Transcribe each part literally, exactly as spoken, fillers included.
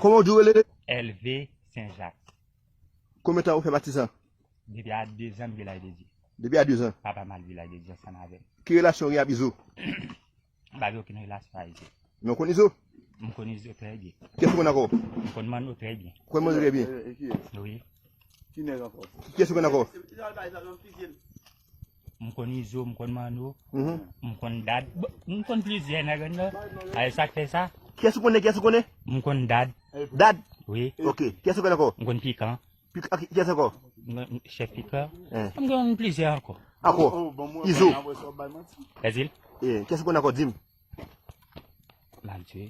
Kòman w di w rele? Elve Senjak. Konbyen tan ou fè batizan? Depi a dezan m vin Vilaj de Dye. Depi a dezan? Papa m al Vilaj de Dye ansanm avè m. Ki relasyon w gen ak Izo? M pa gen okenn relasyon ak Izo. Men w konn Izo? M konn Izo trè byen. Kiyès ou konn ankò? M konn Manno trè byen. Ou konn Manno trè byen? E, e, e kiyès? Wi. Ki nèg ankò? Kiyès ou konn ankò? M konn Izo, m konn Manno, mhm, m konn Dad. Bon, m konn plizyè nèg anndan. A, e sa k fè sa? Kiyès ou konnen, kiyès ou konnen? M konn Dad. Dad? Wi. Ok. Kiyès ou konnen ankò? M konn Pikan. Pik-, ak kiyès ankò? M konn Chèf Pikan. Eh. M konn plizyè ankò. Ankò? Izo. Èzil? Eh, kiyès ou konnen ankò? Di m. Maldye.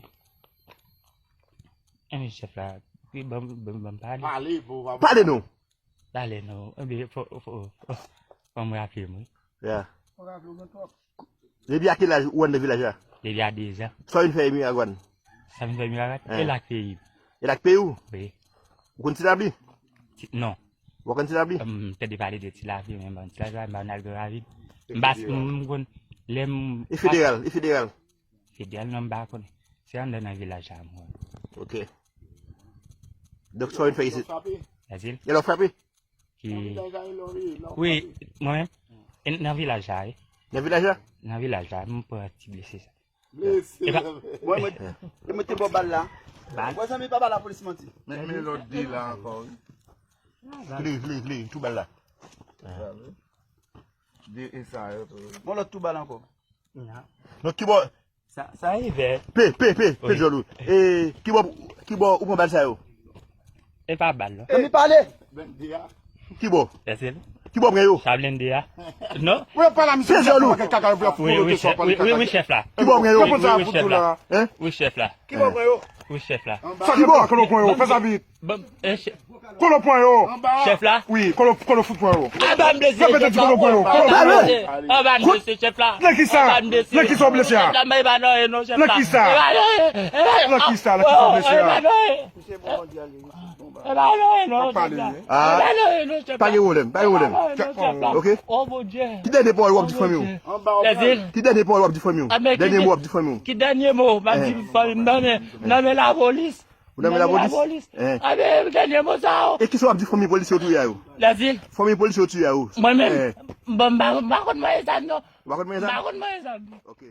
Enben, chèf la, wi, ban m, ban m, ban m pale. Pale, bon, pale non. Pale non. Enben, fò, fò, fò, fò m raple m, wi. Ya. Depi a ki laj ou anndan vilaj la? Depi a dezan. Sa w vin fè Miragwàn? Sa m vin fè Miragwàn? Eh. E la k peyi m. E la k peyi w? Wi. Ou konn Ti Labli? Ti, non. Ou pa konn Ti Labli? M tande pale de Ti Labli, men m pa konn Ti Labli, m pa konn al Gran Ravin. M pa, m, m konn, lè m... E federal, e federal? Federal non, m pa konnen. Se anndan nan vilaj la, mwen. Ok. Donk, sa w vin fè isit? Èzil? Gen lè w frape? Ki... Wi, mwen menm. E nan vilaj la, wi. Nan vilaj la? Nan vilaj la, m pran ti blese sa. Blese. E pa... Mwen, mwen, e mwen te ba w bal la. Bal? Mwen, zanmi, pa ba lapolis manti. Men, men lòt de la ankò, wi. Vle, vle, vle, tou bal la. De e sa yo tou. Bon, lòt tou bal ankò. Non, ki bò? Sa, sa rive. Pe, pe, pe, pe djòl ou. E, ki bò, ki bò ou pran bal sa yo? E pa bal, non. Zanmi pale. Ki bò? Èske... Ki bò pran yo? Sa blende a. Non. Ou pa la misye, se djòl ou. Kaka yo vle foutre sou pale kaka. Wi, wi, chèf la. Ki bò pran yo? Wi, wi, chèf la. Hein? Wi, chèf la. Ki bò pran yo? Wi, chèf la. Sa ki bò? Kote w pran yo? Fè sa vit. Bon, e, chèf. Kote w pran yo? Chèf la? Wi, kote w, kote w fout pran yo? Anba m blese, chèf la. Repete, di kote w pran yo. Anba m blese, anba m blese, chèf la. Nan ki sa? Anba m blese. Nan ki sa w blese a? Chèf la, m pa nan anyen non, chèf la. Nan ki sa? E pa nan anyen, e pa nan anyen. Nan ki sa? Nan ki sa w blese a? E pa nan anyen. E pa nan anyen non, chèf la. E pa nan anyen non, chèf la. E pa nan anyen non, chèf la. Pa gen pwoblèm, pa gen pwoblèm. E pa nan anyen non, chèf la. Ok? Oh, Bondye. Ki dènye pawòl w ap di fanmi w? Lèzil. Ki dènye pawòl w ap di fanmi w? Dènye mo w ap di fanmi w? Ki dènye mo m ap di fanmi m? Nan men, nan men lapolis. Ou nan men lapolis? Nan men lapolis. Eh. A, men dènye mo sa yo. E kisa w ap di fanmi polisye yo touye a yo? Lèzil. Fanmi polisye yo touye a yo. Mwen menm, eh, bon, m pa, m pa konn manyen zam non. Ou pa konn manyen zam? M pa konn manyen zam. Ok.